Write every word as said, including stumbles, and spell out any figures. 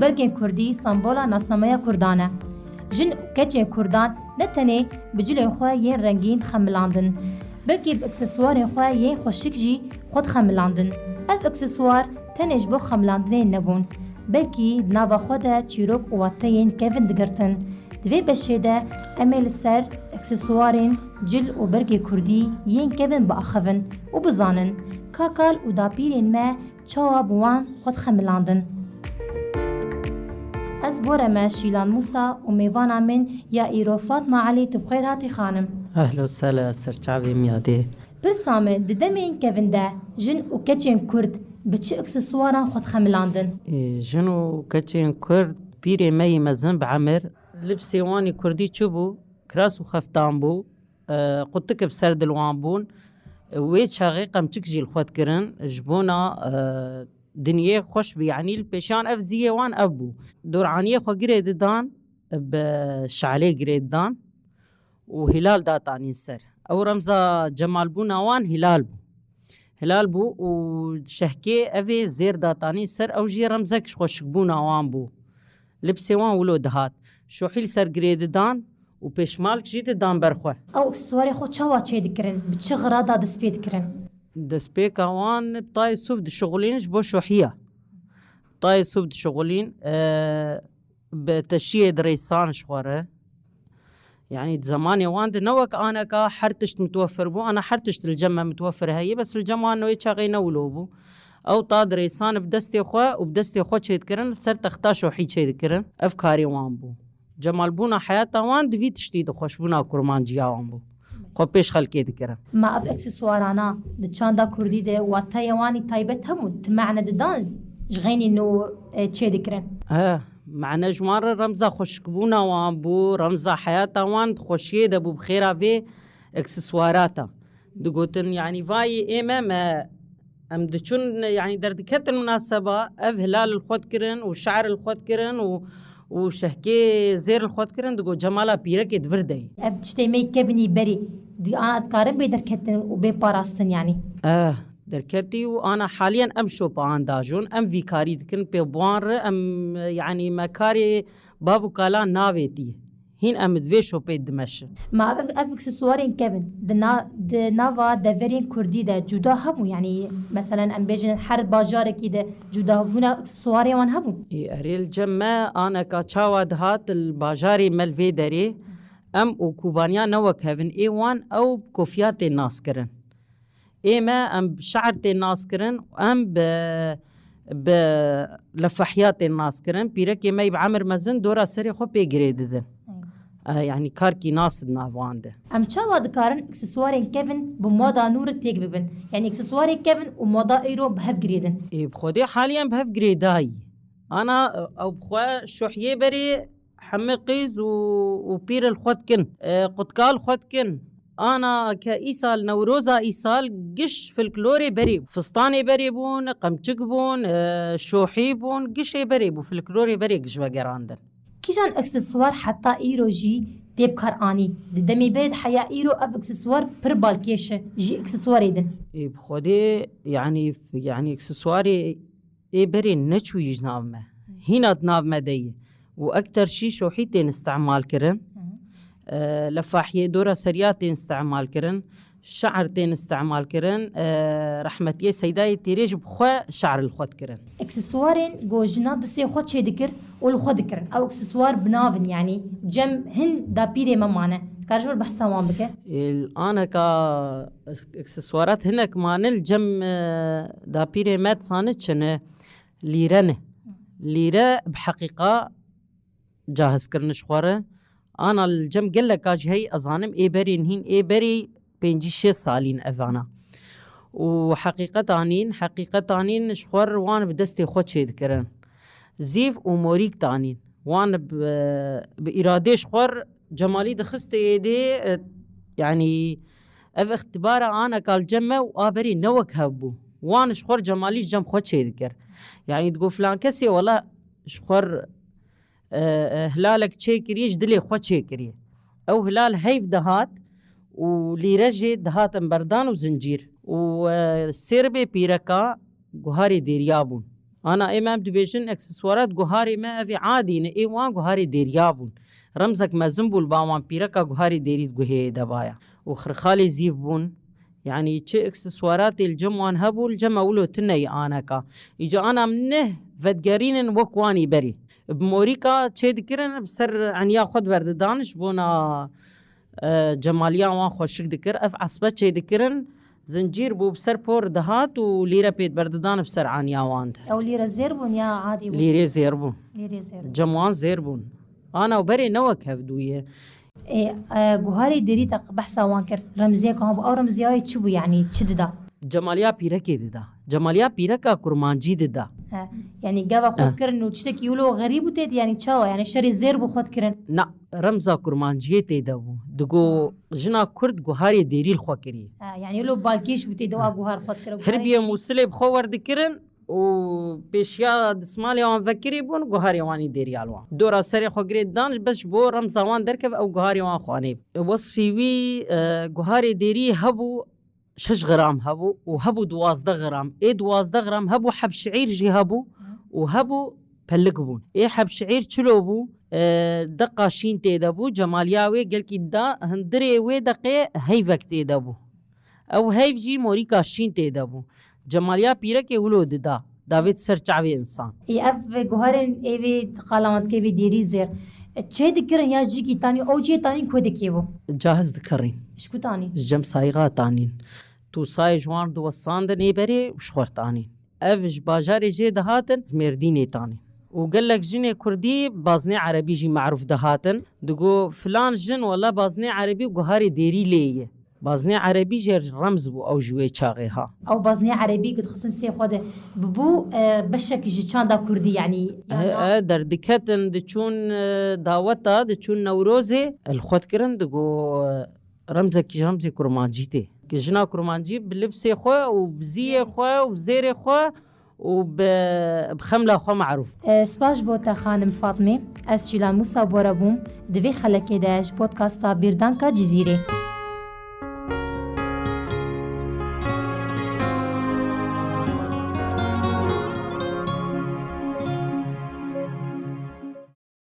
Bergên kurdî sembola nasnameya kurdan e. Jin û keçên kurdan ne tenê bi cilên xwe yên rengîn xemilandin, belkî bi aksesuarên xwe yên xweşik jî xwe dixemilandin. Ev aksesuar tenê ji bo xemilandinê nebûn, belkî di nava xwe de çîrok û wateyên kevin digirtin. Di vê beşê de em ê li ser aksesuarên cil û bergê kurdî yên kevin biaxivin û bizanin ka kal û dapîrên me çawa bi wan xwe dixemilandin. Ez bore me Şîlan Mûsa û mêvana min ya îro Fatma Elî, tu bi xêr hatî xanim. Ehlo sele serçavê miyadê. Pirsa me, di demên kevin de jin û keçên kurd bi çi aksesuaran xwe dixemilandin? Ê, jin û keçên kurd pîrê me yî mezin bi emir, libsê wan ê kurdî çi bû? Kiras û xeftan bû, e, qutik bi ser dil wan bûn. Wê çaxê qemçik jî li xwe dikirin. Ji bona, e, dinyê xweş bi, yanî li pêşan ev ziyê wan ev bû. Doraniyê xwe girê didan, bi şalê girê didan û hilal datanîn ser. Ew remza cemalbûna wan hilal bû. Hilal bû û şehkê evê zêr datanîn ser, ew jî remzek ji xweşikbûna wan bû. Lipsê wan wilo dihat. Şohî li ser girê didan û pêşmalk jî didan ber xwe. Ew aksesuarê xwe çawa çêdikirin? Bi çi xirada dest pê dikirin? Destpêka wan bi tayê sûf dişixulîn ji bo şohiya. Tayê sûf dişixulîn, e, bi teşiyê dirêsan ji xwe re. Yanî di zemanê wan de ne wek aneka her tişt mitwefir bû, ana her tişt li cem me mitwefir heye, bes li cem wan wê çaxê ne wilo bû. Ew ta dirêsan bi destê xwe û bi destê xwe çêdikirin, ser texta şohî çêdikirin. Ev karê wan bû. Cemalbûna heyata wan di vî tiştî de xweşbûna kurmanciya wan bû. Xwe pêş xelkê dikirin. Ma ev aksesuarana di çanda kurdî de wateyê wan ê taybet hebûn, ti mane didan ji xeynî nû, e, çêdikirin? He, mane ji wan re remza xweşikbûna wan bû, remza heyata wan di xweşiyê de bû, bi xêra vê aksesuarata. Digotin, yanî vayî ê me, me, em diçûn, yanî derdiketin minaseba, ev hilal li xwe dikirin û şe'r li xwe dikirin û, û şehkê zêr li xwe dikirin, digot, cemala pîrekê di vir de ye. Ev tiştê me yê kevin ê berê, di ana dikarin bê derketin û bê parastin, yanî? Eh, derketî û ana haliyen em şopa an dajûn, em vî karî dikin pê bi wan re, em, yanî me karê bav û kalan navêtî. Hîn em di vê şopê dimeşin. Ma ev, ev aksesuarên kevin di na-, di nava deverên kurdî de cuda hebû? Yanî, meselen, em bêjin her bajarekî de cudabûna aksesuarê wan hebû? Ê, erê, li cem me aneka çawa dihat li bajarê me li vê derê, em û kûbaniya ne wek hev in, ê wan ew bi kofiya tên nas kirin. Ê me em bi şe'r tên nas kirin, em bi, bi lefahiya tên nas kirin. Pîrekê me yî bi emir mezin dora serê xwe pê girê didin. Ey. E, yanî karkî nas di nav wan de. Em çawa dikarin aksesuarên kevin bi moda nû re têk bibin? Yanî aksesuarê kevin û moda îro bi hev girêdin? Ê, bi xwedê haliyen bi hev girêdayî. Ana, ew bi xwe şohiyê berê hemî qîz û, û pîr li xwe dikin, e, qutika li xwe dikin. Ana ke îsal, Newroza îsal giş folklorê berê bû. Fistanê berê bûn, qemçik bûn, e, şohî bûn, gişê berê bû, folklorê berê giş vegerandin. Kîjan aksesuar heta îro jî tê bi kar anî? Di demê berê de heya îro ev aksesuar pir balkêş e, jî aksesuarê din. Ê, bi xwedê, yanî, yanî aksesuarê ê berê neçûyî ji nav me. Hîna di nav me de ye. Û ekter şî şohî tên îstemal kirin. Hı. E, lefahiyê dora seriya tên îstemal kirin. Şe'r tên îstemal kirin. E, rehmetiyê Seydayê Tîrê jî bi xwe şe'r li xwe dikirin. Aksesuarên ku jina distê xwe çêdikir û li xwe dikirin. Ew aksesuar bi nav in, yanî cem hin dapîrê me mane. Dikare ji wir behsa wan bike? Ê, aneka Eks-, ekseswarat hinek mane li cem, e, dapîrê me dizane çi ne? Lîre ne. Lîre bi heqîqa cahizkirin ji xwe re. Ana li cem geleka jî hey, ez zanim ê berên hîn, ê berê pêncî şêst salîn evana. Û heqîqetanîn, heqîqetanîn ji xwe re wan bi destê xwe çêdikirin. Zîv û morîk tanîn. Wan bi, bi îradê ji xwe re cemalî dixiste êdê, e, yanî ev îxtibara aneka li cem me û a berê ne wek hev bû. Wan ji xwe re cemalî ji cem xwe çêdikir. Yanî digot filan kesê wela ji xwe re, e, e, hilalek çêkiriye, ji dilê xwe çêkiriye. Ew hilal heyv dihat û lîre jî dihatin berdan û zincîr. Û, e, sêrbê pîreka guharê dêriya bûn. Ana ê me em dibêjin ekseswarat guharê me evê adî ne, ê wan guharê dêriya bûn. Remzek mezin bû li ba wan pîreka guharê dêrî di guhê de baya. Û xirxalê zîv bûn. Yanî çi ekseswaratê li cem wan hebû, li cem me wilo tune yî aneka. Îca ana em neh vedigerînin wek wanî berî. Bi morîka çê dikirin, bi ser eniya xwe diberdidan ji bona, e, cemaliya wan xweşik dikir. Ev esbe çê dikirin, zincîr bû bi ser por dihat û lîre pê diberdidan bi ser aniya wan de. Ew lîre zêr bûn ya adî bûn? Lîrê zêr bûn. Lîrê zêr bûn. Cem wan zêr bûn. Ana û berê ne wek hevdû ye. Ê, e, guharê dêrî te behsa wan kir. Remziyek wan bû. Ew remziyayê çi bû, yanî çi dida? Cemaliya pîrekê dida. Cemaliya pîreka kurmancî dida. He. Yanî gava xwe He. dikirin û tiştekî wilo xerîb û tê di, yanî çawa? Yanî şerê zêr bû xwe dikirin. Na, remza kurmanciyê tê de bû. Digo jina kurd guharê dêrî li xwe kirî. He, yanî wilo balkêş bû tê de wa guhar xwe dikir. Hirbiyê Mûsilê bi xwe werdikirin û pêşiya dismalê wan vekirî bûn, guharê wanî dêriya li wan. Dora serê xwe girê didan, bes ji bo remza wan derkeve ew guharê wan xwanê. Wesfî wî, e, guharê dêrî hebû şeş gram hebû û hebû duwazdeh gram. Ê duwazdeh gram hebû heb şiîr jî hebû û hebû pelik bûn. Ê heb şiîr çilo bû, e, deqa şîn tê de bû, cemaliya wê gelkî da, hundirê wê deqê heyvek tê de bû. Ew heyv jî morîka şîn tê de bû. Cemaliya pîrekê wilo dida, davêt ser çavê însan. Ê ev guharên ê vê qala wan dikê vê dêrî zêr. Çê dikirin ya jîkî tanî, ew cihê tanîn ku dikê bû? Cahiz dikirin. Ji ku tanîn? Ji cem sayixa tanîn. Tûsayê ji wan diwesandin ê berê û ji xwe tanîn. Ev ji bajarê jê dihatin, ji Mêrdînê tanîn. Û gelek jinê kurdî baznê erebî jî merûf dihatin. Digo filan jin wela baznê erebî guharê dêrî lê ye. Baznê erebî jê remz bû ew ji wê çaxê ha. Ew baznê erebî ku dixistin sê xwe de bibû, e, beşek ji çanda kurdî, yanî, E, yan na? e, derdiketin, diçûn, e, daweta, diçûn Newrozê, li xwe dikirin, digo, e, remzekî ji remzê kurmancî tê. Ki jina kurmancî bi libsê xwe û bi ziyê xwe û bi zêrê xwe û bi, bi xemla xwe merûf. E, spas ji bo te, xanim Fatmê. Ez Şîlan Mûsa Bora bûm. Di vê xelekê de ji podcasta Bîrdanka Cizîrê.